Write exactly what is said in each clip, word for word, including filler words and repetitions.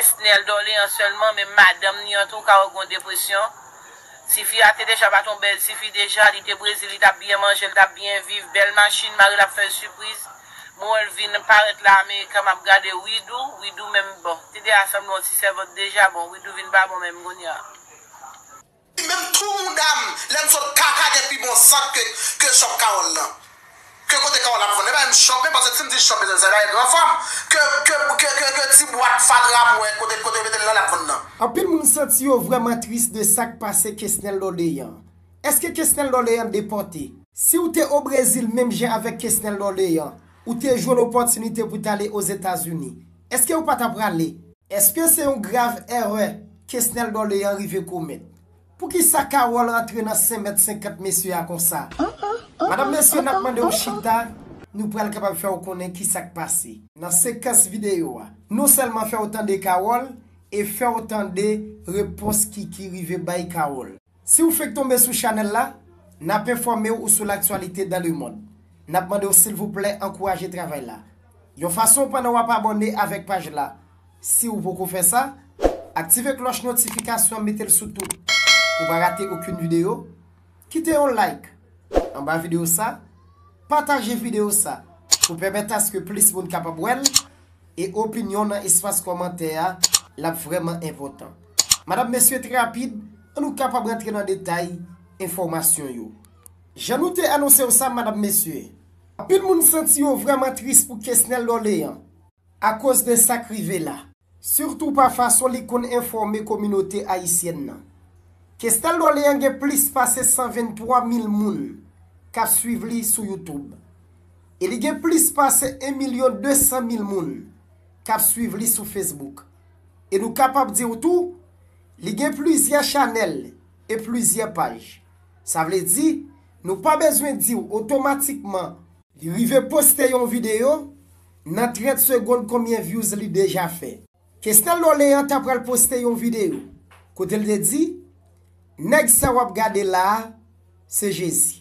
Kesnel Dorlean sèlman, men madanm ni an tou ka wè gon depresyon. Tifi a te deja pa t on bèl tifi deja, li te Brezil, li t ap byen manje, li t ap byen viv, bèl machin, mari l ap fè l sipriz. Mwen wè l vin parèt la Amerika, m ap gade Widou, Widou menm bon. Te deja sanble yon ti sèvant deja, bon, Widou vin pa bon menm kounye a. Menm tou mouda m, lè m sot kaka gen pi bon sant ke, ke chòp Kawòl lan. Ke kote Kawòl ap vann? E pa menm chòp, men paske si m di chòp, se pa yon gran fanm. Ke, ke, ke, ke, ke ti bwat fatra m wè kote, kote yo mete l lan l ap vann nan. Anpil moun santi yo vrèman tris de sa k pase Kesnel Dorlean. Èske Kesnel Dorlean depòte? Si w te o Brezil menm jan avèk Kesnel Dorlean, ou te jwenn opòtinite pou w t ale Ozetazini, èske w pa t ap prale? Èske se yon grav erè Kesnel Dorlean rive komèt? Poukisa Kawòl rantre nan senk mèt senkant mesye a konsa? Madanm, mesye, n ap mande w chita, nou pral kapab fè w konnen kisa k pase. Nan sekans videyo a, non sèlman fè w tande Kawòl, e fè w tande repons Kiki rive bay Kawòl. Si w fenk tonbe sou chanèl la, n ap enfòme w sou laktyalite dans le monde. N ap mande w silvouplè ankouraje travay la yon fason pandan w ap abòne avèk paj la. Si w poko fè sa, aktive klòch notifikasyon an, mete l sou tout pou w pa rate okenn videyo. Kite yon like anba videyo sa, pataje videyo sa pou pèmèt aske plis moun kapab wè l, e opinyon nan espas kòmantè a, l ap vrèman enpòtan. Madanm, mesye, trè rapid, ann nou kapab rantre nan detay enfòmasyon yo. Jan nou te anonse w sa, madanm, mesye, anpil moun santi yo vrèman tris pou Kesnel Dorlean akoz de sa k rive la, sitou pa fason li konn enfòme kominote ayisyèn nan. Kesnel Dorlean gen plis pase san venntwa mil moun k ap swiv li sou YouTube. E li gen plis pase en milyon de san mil moun k ap swiv li sou Facebook. E nou kapab di w tou, li gen plizyè chanèl e plizyè paj. Sa vle di, nou pa bezwen di w otomatikman li rive poste yon videyo, nan trant segonn konbyen views li deja fè. Kesnel Dorlean ta pral poste yon videyo kote l te di, nèg sa w ap gade la a, se Jezi.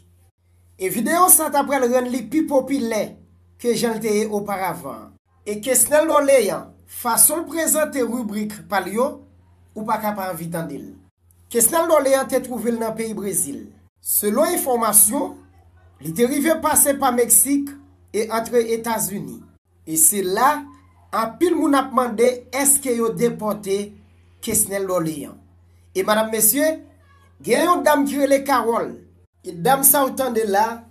E videyo sa ta pral rann li pi popilè ke jan l te ye oparavan an. E Kesnel Dorlean, fason l prezante ribrik pa l yo, ou pa ka pa anvi tande l. Kesnel Dorlean te twouve l nan peyi Brezil. Selon enfòmasyon, li te rive pase pa Meksik e antre Etazini. E se la, anpil moun ap mande èske yo depòte Kesnel Dorlean. E madanm, mesye, gen yon dam ki rele Kawòl. E dam sa w tande la,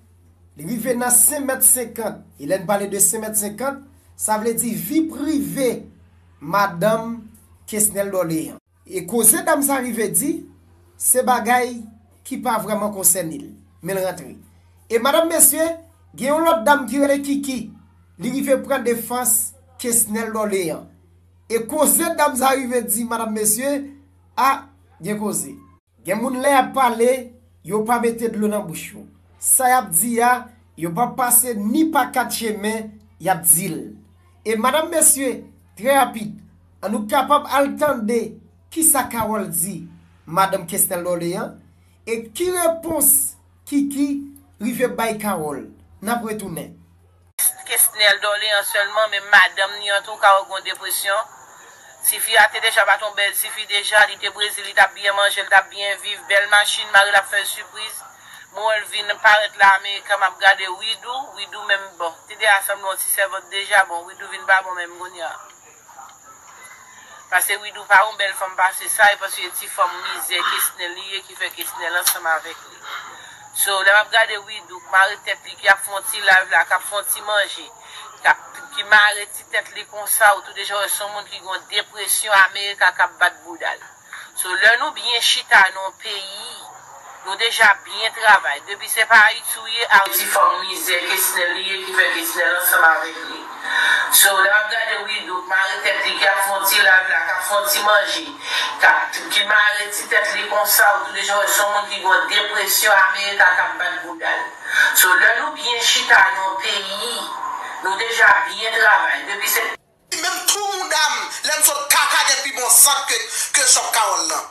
li rive nan senk mèt senkant. E lè n pale de senk mèt senkant, sa vle di vi prive madanm Kesnel Dorlean. E koze dam sa rive di, se bagay ki pa vrèman konsène l, men l rantre. E madanm, mesye, gen yon lòt dam ki rele Kiki, li rive pran defans Kesnel Dorlean. E koze dam sa rive di, madanm, mesye, a, gen koze. Gen moun lè y ap pale, yo pa mete dlo nan bouch yo. Sa y ap di a, yo p ap pase ni pa kat chemen, y ap di l. E madanm, mesye, trè rapid, ann nou kapab al tande kisa Kawòl di madanm Kesnel Dorlean, e ki repons Kiki rive bay Kawòl. N ap retounen. Kesnel Dorlean sèlman, men madanm ni an tou ka wè gon depresyon. Tifi a te deja pa t on bèl tifi deja, li te Brezil, li t ap byen manje, li t ap byen viv, bèl machin, mari l ap fè l sipriz. Mwen wè l vin parèt la Amerika, m ap gade Widou, Widou menm bon. Te deja sanble yon ti sèvant deja, bon, Widou vin pa bon menm kounye a. Paske Widou pa yon bèl fanm pase sa, e paske ti fanm mizè Kesnel li ye ki fè Kesnel ansanm avèk li. So, lè m ap gade Widou k mare tèt li, ki ap fè yon ti live la, k ap fè yon ti manje, k ap, ki mare ti tèt li konsa, ou tou deja wè se yon moun ki gen yon depresyon Amerika k ap bat bouda l. So, lè nou byen chita nan yon peyi, nou deja byen travay. Depi se pa Ayiti w ye, a ti fanm mizè Kesnel li ye ki fè Kesnel ansanm avèk li. So, lè w ap gade Widou k mare tèt li, k ap fè yon ti live la, k ap fè yon ti manje, k ap, ki mare ti tèt li konsa, ou tou deja wè se yon moun ki gen yon depresyon Amerika k ap bat bouda l. So, lè nou byen chita nan yon peyi, nou deja byen travay. Depi se Menm tou mouda m, lè m sot kaka gen pi bon sant ke, ke chòp Kawòl lan.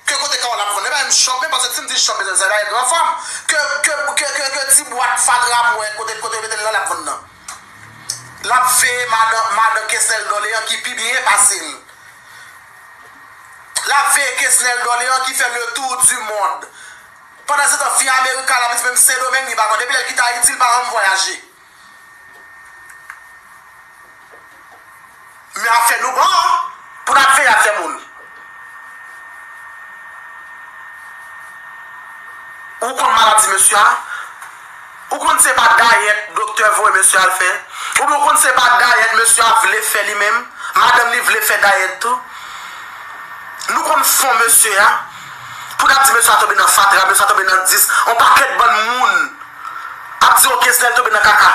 Ke kote Kawòl ap vann? E pa menm chòp, men paske si m di chòp, se pa yon gran fanm. Ke, ke, ke, ke, ke ti bwat fatra m wè kote, kote yo mete l lan l ap vann nan. L ap veye madan, madan Kesnel Dorlean ki pi byen pase l. Kesnel Dorlean ki fè le tour du monde. Pandan se tan, fi Amerika la, menm Sendomeng, li pa konn. Depi lè l kite Ayiti, li pa janm vwayaje. Men afè nou bon, pou n ap veye afè moun. Ou konn maladi mesye a? Ou konn se pa dayèt doktè voye mesye a al fè? Oubyen ou konn se pa dayèt mesye a vle fè li menm? Madanm li vle fè dayèt tou? Nou konn fon mesye a. Pou n ap di mesye a tonbe nan fatra, mesye a tonbe nan dis, on pakèt bann moun ap di, o, Kesnel tonbe nan kaka.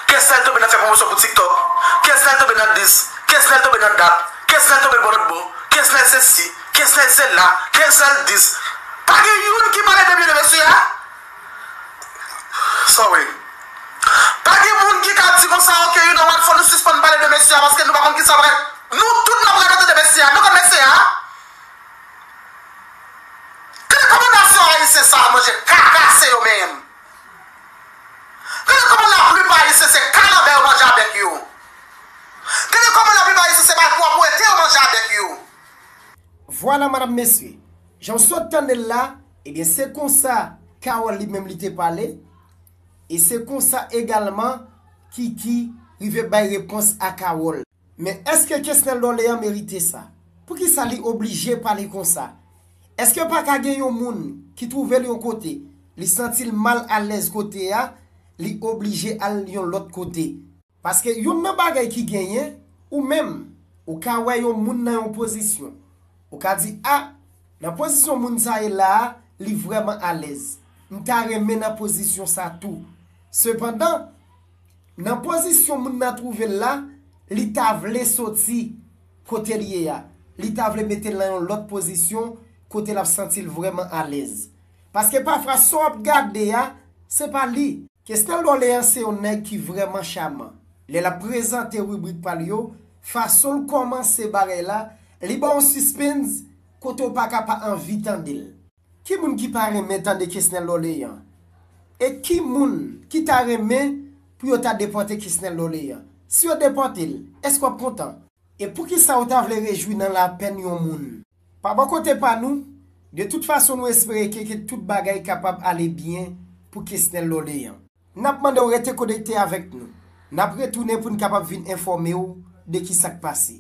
Kesnel tonbe nan fè pwomosyon pou TikTok. Kesnel tonbe nan dis. Kesnel tonbe nan dat. Kesnel tonbe bò lòt bò. Kesnel se si. Kesnel se la. Kesnel dis. Pa gen youn ki pale de byen de mesye a. Sorry. Pa gen moun ki ka di konsa, ok, you know what, fò nou sispann pale de mesye a paske nou pa konn kisa pral. Nou tout n ap radote de mesye a. Nou konn mesye a? Gade kòman nasyon ayisyen sa a manje kaka se yo menm. Gade kòman laplipa ayisyen se kalanbè yo manje avèk yo. Gade kòman laplipa ayisyen se malpwòpte yo manje avèk yo. Vwala, madam, mesye, jan w sot tande l la, ebyen, se konsa Carole li menm li te pale, e se konsa egalman Kiki rive bay repons a Carole. Men èske Kesnel Dorlean merite sa? Poukisa li oblije pale konsa? Èske pa ka gen yon moun ki twouve l yon kote, li santi l mal alèz kote a, li oblije al yon lòt kote? Paske youn nan bagay ki genyen, ou menm, ou ka wè yon moun nan yon pozisyon. Ou ka di, a, nan pozisyon moun sa ye la a, li vrèman alèz. M ta renmen nan pozisyon sa tou. Sepandan, nan pozisyon moun nan twouve l la, li ta vle soti kote l ye a. Li ta vle mete l nan yon lòt pozisyon kote l ap santi l vrèman alèz. Paske pafwa sa w ap gade a, se pa li. Kesnel Dorlean se yon nèg ki vrèman chaman. Lè l ap prezante ribrik pa l yo, fason l kòmanse bagay la, li ba w yon sispens kote w pa ka pa anvi tande l. Ki moun ki pa renmen tande Kesnel Dorlean? E ki moun ki ta renmen pou yo ta depòte Kesnel Dorlean? Si yo depòte l, èske w ap kontan? E poukisa w ta vle rejwi nan lapèn yon moun? Pa bò kote pa nou, de tout fason nou espere ke, ke tout bagay kapab ale byen pou Kesnel Dorlean. N ap mande w rete konekte avèk nou. N ap retounen pou n kapab vin enfòme w de kisa k pase.